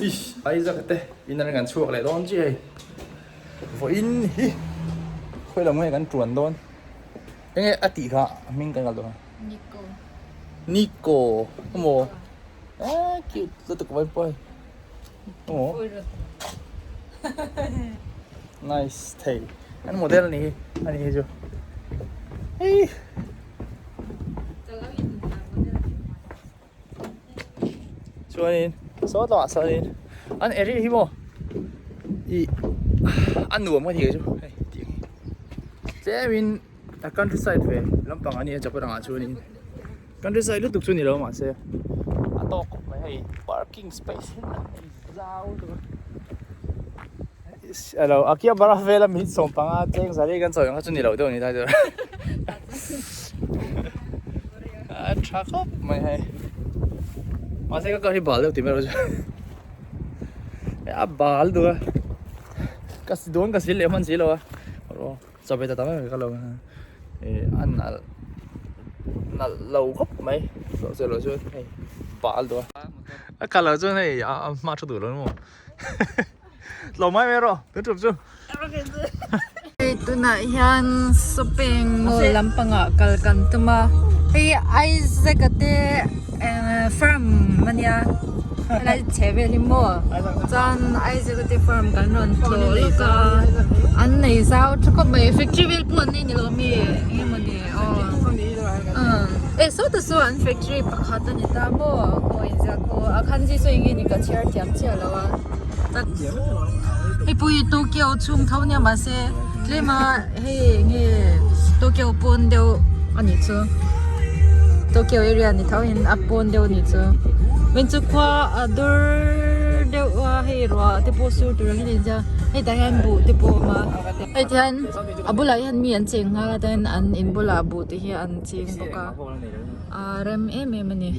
Ish Isaac te in an kan chhuak leh dawn chiah hei vawiin hi khawi lam nge kan tuan dawn enge a tih kha a hming kan kal dawn Nico Nico emaw ah cute lutuk mai pawh hei emaw nice thei an model a nih hi a ni hi chu hei. Chuanin saw tlangah sawnin an area hi maw ih a nuam ka ti kei chu hei tiang hi tlemin a country side ve lampang a nia Japan angah chuanin country side lutuk chu ni lo mahse a tawk khawp mai hei parking space hi a zau lutuk a alo a kia bara vela min sawm panga cheng zali kan sawi ang kha chu ni lo deuh a ni ta chu a tha khawp mai hei mahse ka kar hi bal deuh tih mai erawh chu a bal duh a ka si dawn ka sil leh hman si lo a chawhmeh ta tam em em ka lo ih a nalh nalh lo khawp mai zawh che loh chuan hei bal duh a a kal loh chuan hei a hma tha duh lo maw. Lo mai mai rawh kan ṭup chu. Hei tunah hian shopping mall lampangah kal kan tum a hei Isaac-a te farm a nia helai chheh vel hi maw chuan Isaac-a te farm kan rawn tlawh lawk a an nei zau tha khawp mai factory vel pawh an nei ni lo mi eng emawni aw e sawtah saw an factory pakhat a ni ta maw aw inziak pawh a khanzi saw eng nge ni ka chhiar thiam chiah lo a hei pawh hi Tokyo chhung tho nia mahse tlem a hei eng nge Tokyo pawn deuh a nih chu Tokyo area ni tho in a pawn deuh a nih chu min chu khua a dur deuh a hei ruah te pawh sur tur ang in a inziak a hei tah hian buh te pawh a awm a hei ti hian a bulah hian mi an cheng nghal a tin an in bulah buh te hi an ching bawk a a rem em em a ni.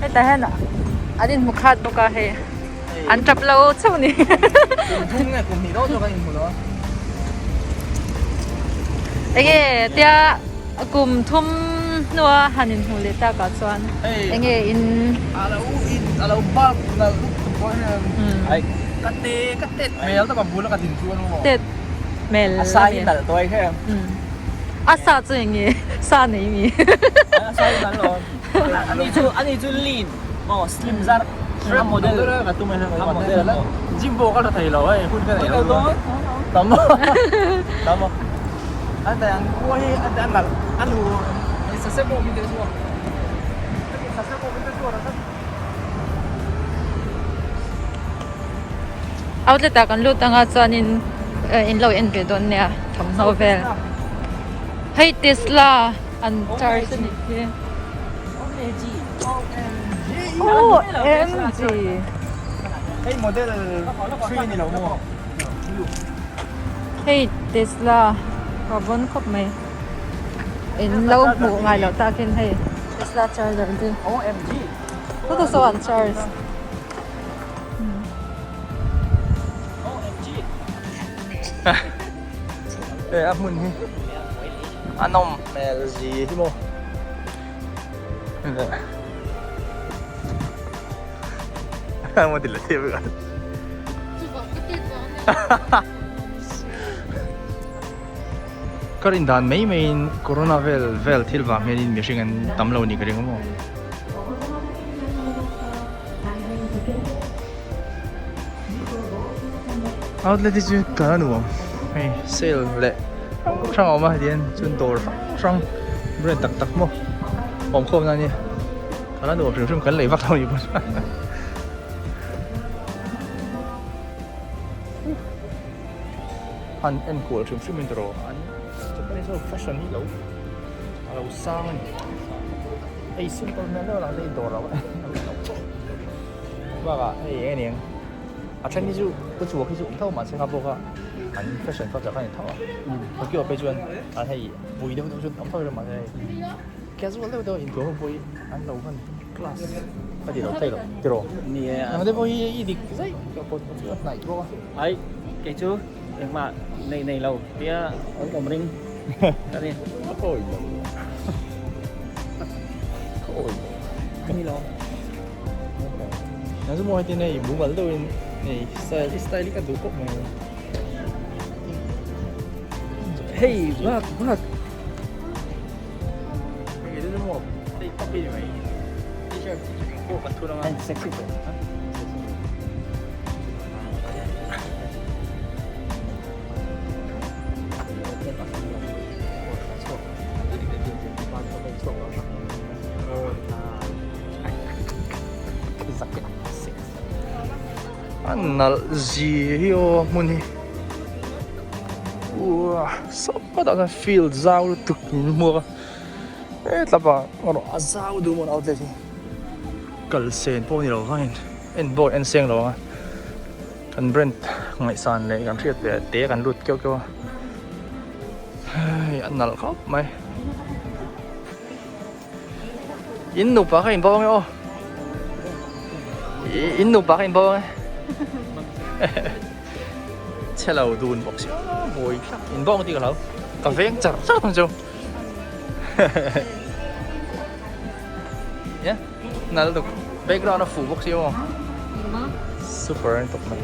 Hetah hian an inhmu khat bawk a hei an tap lo chauh a ni. Kum thum nge kum hnih deuh chu kan inhmu lo a. Enge tia kum thum hnua han inhmu leh takah chuan enge in. A lo in a lo bak nalh lutuk pawh hian ai ka te ka tet hmel tak a bula ka din chuan maw. Tet hmel. A sa hi nalh tawh ai kher. A sa chu enge sa nei mi. A sa hi nalh lo. Ani chu ani chu lean maw slim zar a model ka tum a model gym pawh ka tha thei lo hei hun ka nei lo tam tam an dai ang khua hi an an nalh a nu sase pawh min te chu sase pawh min te chu Outlet ah kan lut anga chuanin in lo en ve dawn nia thawmhnaw vel hei Tesla an charge a nih hi OMG hei model 3 ni lo maw hei Tesla a vawn khawp mai in lo hmuh ngai loh takin hei Tesla charger te heta saw an charge. Hei a hmun hi a nawm hmel zi hi maw maw ti la thei vek a ka rin dan mai mai in corona vel vel thil vang hian in mihring an tam lo ni ka ring a maw. Outlet hi chu kan a nuam hei sale leh hrang hrang a awm a hetiang chuan dawr hrang hrang brand tak tak maw awm khawm na ania kan a nuam hrim hrim kan lei vak lo a ni pawn han enkual hrim hrim in tawh an Japanese ho fashion hi lo. A lo sang a ni. Hei simple hmel deuh lah hei dawr ah bakah hei eng aniang a then hi chu ka chhuak hi chu awm tho mahse kha pawh kha an fashion culture kha a ni tho a Tokyo ah phei chuan an hei pui deuh deuh chu awm tho mahse hei casual deuh deuh intuam ho pawh hi an lo hman class a ti lo thei lo tiraw nang te pawh hi i dik zaih ka pawt chu a hnaih bawk a. Ai kei chu engmah nei nei lo tia awm awm ring ka ni. Ka awi lo. Ka awi lo. Ka ni lo. Nang chu maw heti nei mumal deuhin nei style i style hi ka duh khawp mai. Hei bak bak. Hei chu maw hei top hi ni mai. T-shirt pawh kan thun anga. Sexy tawh. A nalh zi hi aw hmun hi uah sawp tah chuan field zau lutuk in hmuak a hetlapa erawh a zau duh mawn outlet hi kal sen pawh a ni lo khain en pawh en seng lo ang a. Kan brand ngaihsan leh kan hriat ve te kan lut keuh keuh a hei a nalh khawp mai in nupa kha in bo ange aw in nupa kha in bo ange chhe lo dun bawk sia mawi thlap in bo ang tih ka hlau ka veng char char thung chu yeah nalh tuk background a fuh bawk si maw super an tuk mai.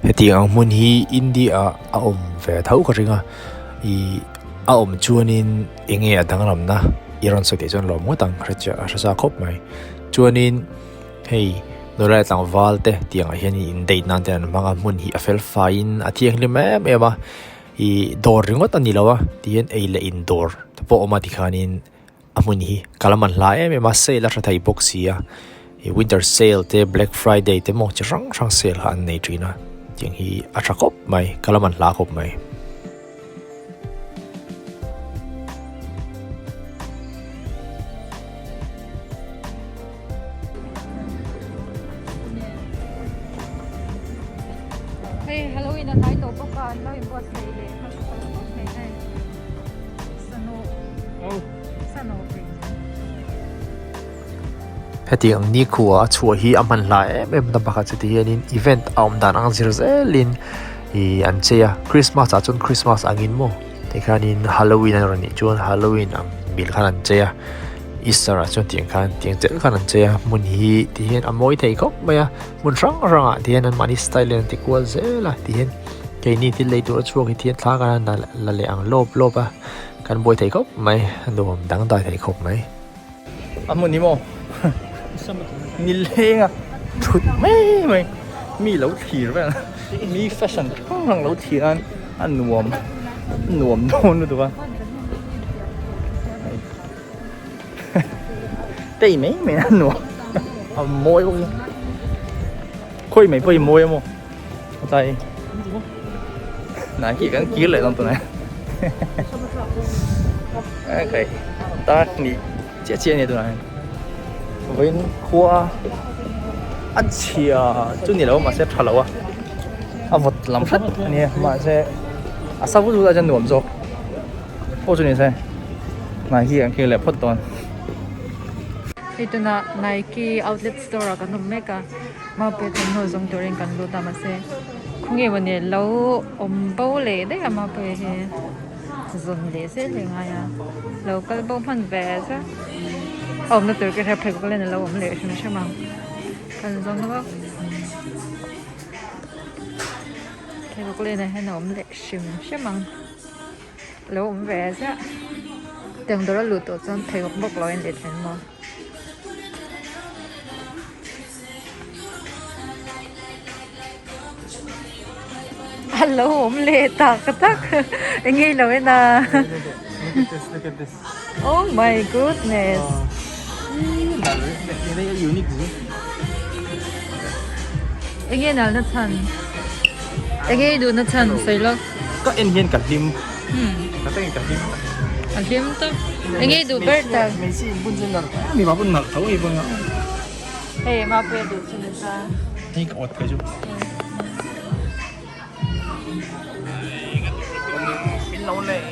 Hetiang ang hmun hi India ah a awm ve tho ka ring a ih a awm chuanin eng nge a danglamna i rawn sawi theih chuan lawm ngawt ang a hre sa khawp mai chuanin hei nula leh tlangval te tiang ah hian in date nan te an hmang a hmun hi a fel faiin a thianghlim em em a ih dawr ringawt a ni lo a tihian ei leh in dawr te pawh a awm a tikhanin a hmun hi kal a man hla em em a sale a tha thei bawk si a ih winter sale te black friday te maw chi hrang hrang sale kha an nei thin a tiang hi a tha khawp mai kal a man hla khawp mai. Hei Halloween a hnai tawh bawk a an lo inbuatsaih leh hmasa tawh khawp mai hei sano sano pei Hetiang ang nikhua a chhuah hi a hman hla em em na pakhat chu ti hianin event a awm dan ang zir zelin ih an chei a Christmas ah chuan Christmas angin maw tikhanin Halloween a rawn nih chuan Halloween ang bil khan an chei a. Easter ah chuan tiang khan tiang chelh khan an chei a hmun hi ti hian a mawi thei khawp mai a hmun hrang hrang ah ti hian an mahni style in an ti kual zel a ti hian keini thil lei tur a chhuak hi ti hian thla kan han la leh ang lawp lawp a kan buai thei khawp mai a nuam dangdai thei khawp mai. A hmun hi maw nileng a thut mai mai mi lo thlir vel mi fashion hrang hrang lo thlir a a nuam nuam dawn lutuk a. Tei mai mai a nuam a mawi bawk hi khawi mai pawh hi mawi a maw tlai nai khi kan kir leh dawn tunah okay tar hnih chiah chiah a ni tunah hian vawiin khua a chhia chu ni lo mahse a tha lo a. A vawt lam hret a nia mahse a sa vut vut ah chuan nuam zawk pawh chu ni se Nike an khel leh phawt dawn. Hei tunah Nike outlet store ah kan awm mek a Maupe thawmhnaw zawng turin kan lut a mahse khawnge mawni lo awm bo leh daih a Maupe hi zawn leh zel leh ngai a lo kal bo hman ve zet a awmna tur ka hria pheikhawk len a lo awm leh hrim hrim ang kan zawng bawk. Pheikhawk lenah hian a awm leh hrim hrim ang lo awm ve ziah tiang dawr a luh tawh chuan pheikhawk bawk lo a in let reng maw. A lo awm leh tak tak eng nge i lo en a oh my goodness. Eng nge nalna chhan eng nge i duhna chhan sawi lawk. Ka en hian ka hlim ka ta in ka hlim a hlim tawp eng nge i duh ber tak. Hmeichhe inbun chu nalh mipa pawh nalh tho ei bawk a. Hei Mapui a duh chu ni ta. Hei ka awt phei chu. Min lo nei.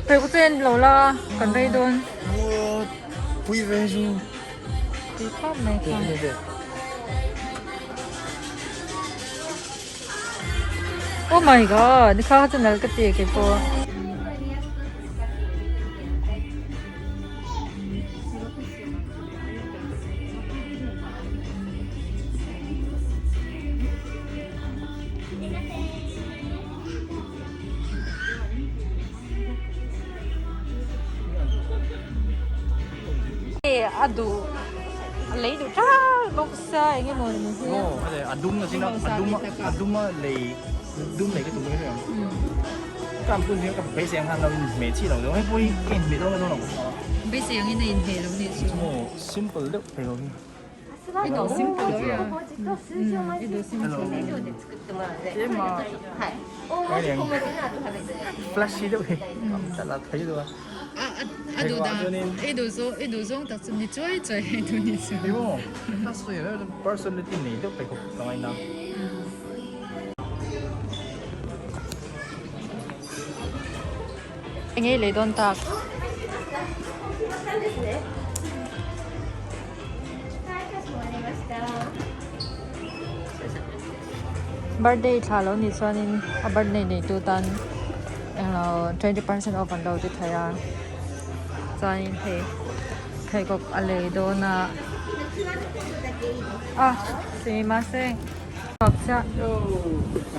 Phei ku chen lo la kan rei dawn. Pui ve chu. Pui khawp mai kha. Oh my god, ni kha kha chu nal ka ti kei pawh. A duh a lei duh ṭal bawk sia eng emaw ni hi. Aw a dum na chin a a dum a dum a lei dum lei ka tum mai ang. Ka an pun hian ka beisei ang khan lo inhmeh chi lo deuh hei pawh hi ka inhmeh dawn dawn lo. Beisei ang in a inhmeh lo nih chu. Maw simple deuh thei lo hi. I duh simple lo ya. I duh simple. Flashy deuh hi. Ka la thei deuh a. A duh dan i duh zawng i duh zawng tak chu ni chuai chuai hei tu ni chu. Ni maw? Ka sawi ang personality nei deuh phei khawp ka ngaina. Eng nge i lei dawn tak? Birthday thla lo nih chuanin a birthday neitu tan englo 20% off an lo ti thei a chuanin hei pheikhawk a lei dawn a a sumimasen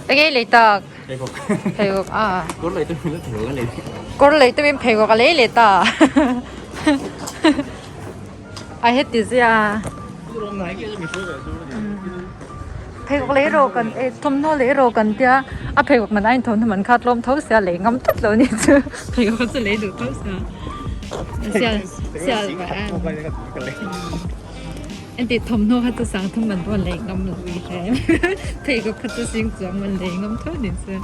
eng nge i lei tak pheikhawk a kawr lei tumin pheikhawk a lei leh ta. A heti zia pheikhawk lei rawh kan eh thawmhnaw lei rawh kan tia a pheikhawk man aiin thawmhnaw man kha tlawm tho sia lei ngam tlat lo ni chu pheikhawk chu lei duh tho sia sial sial vah em engti thawmhnaw kha chu sang thum man pawh lei ngam lo i hre pheikhawk kha chu sing chuang man lei ngam tho ni chu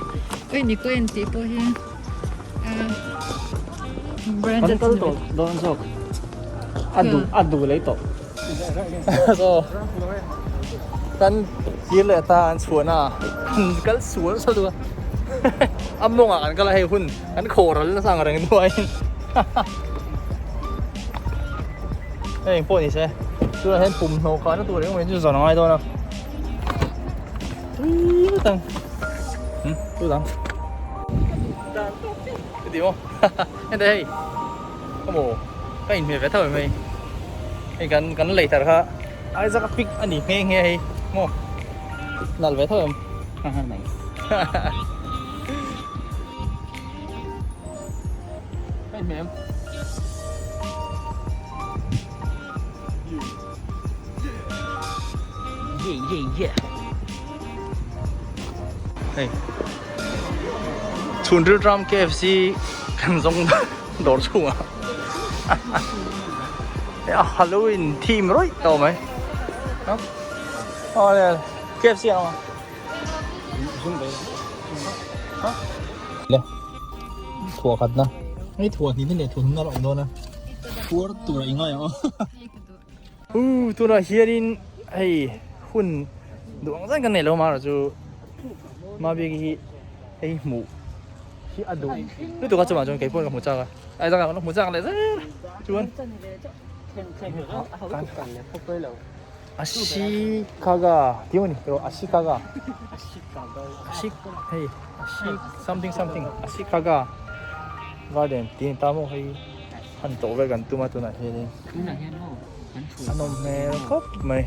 oi ni ko en tih pawh hi. Kan kal tawh dawn zawk a duh a duh lei tawh so kan kir leh ta an chhuahna kan kal sual sa duh a a mawngah kan kal a hei hun kan khawh ral nasa ang reng hnuaiin hei engpawh ni se tunah hian pum hnawh khahna tur engemaw chu zawn a ngai dawn a tui ngawt ang tu dang. Cái gì không? Hei đây hei. Có mồ. Cái in về thôi mày. Hei kan kan lei thar kha. Ai ra pick ani nghe nghe hei. Mo. Nal ve thôi. Nice. Cái mềm. Yeah yeah yeah. Hei. Chhun rilram KFC kan zawng dawr chhungah a Halloween theme rawih tawh mai. Aw le KFC ang a. Le. Thuah khat na. Hei thuah hnih na leh thuah hnung a awm dawn a phuar tur a i ngai ang aw. U tunah hianin hei hun duh ang zan kan nei lo marawh chu Mabiki hi hei hmuh hi a duh lutuk a chuvang chuan keipawh ka hmu chak a ai zang ah hmu chak leh zel chuan Ashikaga tih maw ni erawh Ashikaga Ashik hei Ashik something something Ashikaga garden tih a ni ta maw hei han tawh vel kan tum a tunah hianin a nawm hmel khawp mai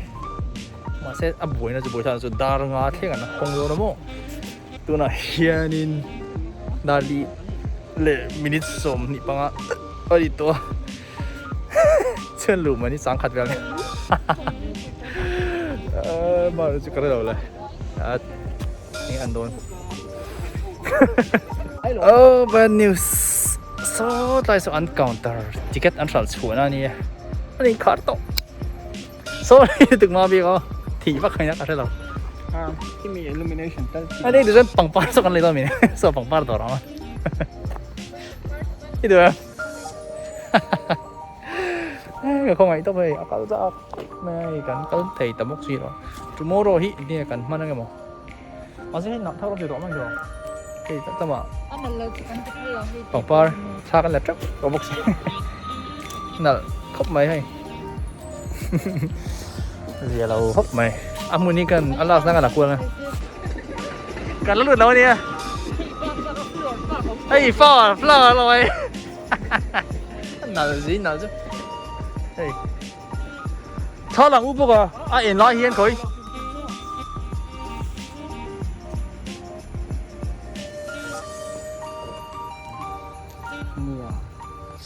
mahse a buaina chu buaithlak chu dar nga thleng an hawng dawn a maw tunah hianin dar li leh minute sawmhnih panga a ni tawh a. Chhian luh mai ni chang khat vel mar chu ka lo le a eng an dawn oh bad news so tlai so an counter ticket an hral chhuah na ni ani khar to sorry tuk ma bi ko thi vak khai na ka hre lo Kimi illumination tal ani du chen pangpar so kan lei dawn mi so pangpar dawr ang i du ka khawngaih tawp hei a kal zak mai kan kal thei ta bawk si lo tomorrow hi enge kan hman ange maw mahse hei nak thak rawh tawh mai chu hei tak tamah pangpar thla kan la teuh tawh bawk si nalh khawp mai hei zia lo khawp mai a hmun hi kan a last na kan la kual a kan la lut lo ania hei flower flower lo hei nal zi nal chu hei thla lang u bawk a a en lai hian khawi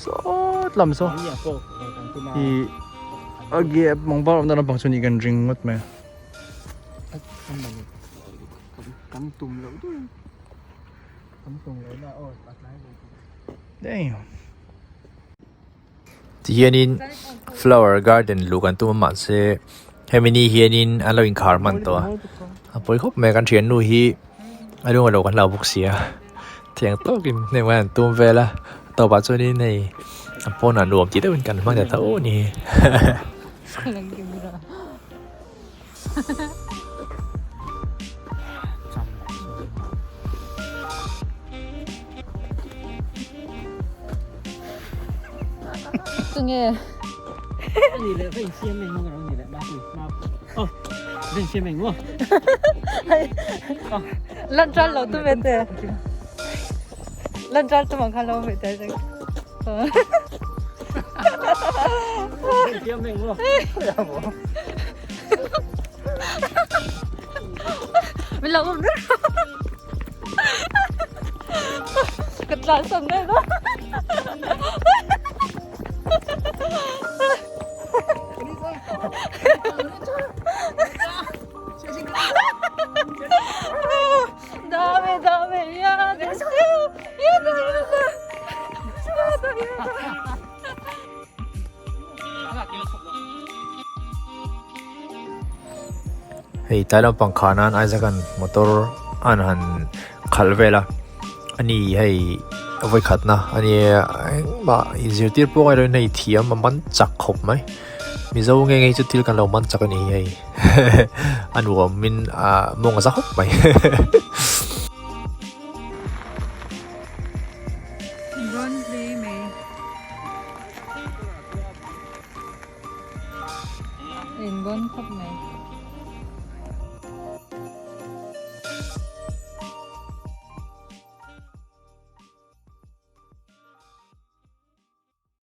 sawt lam saw i a ge mangpar awm dan lampang chu ni kan ring ngawt mai kan tum loh deuh kan tum loh na aw a tlai lo Damn. Tihianin flower garden luh kan tum a mahse hemi ni hianin an lo inkhar hman tawh a a pawi khawp mai a kan thiannu hi a lung alo kan hlau bawk si a thiang tawkin hnem kan han tum vel a a tawpah chuanin hei a pawnah nuam tih deuhin kan hmang ta tho a ni. Tunge. Lan tral lo tu ve te. Lan tral tu mang khan lo ve te. Min lo um Ka tlan sam deuh dawn. Dame dame ya desu ya desu ya desu. Hei tlai lampang kha nan Isaac an motor an han khalh vel a ani hei vawikhat na ani engmah inzirtir pawh ngailo in hei thiam a man chak khawp mai mizo nge nge hi chu thil kan lo man chak ani hei a nuam in ah mawng a za khawp mai. Rawn hle mai. In bawn khawp mai.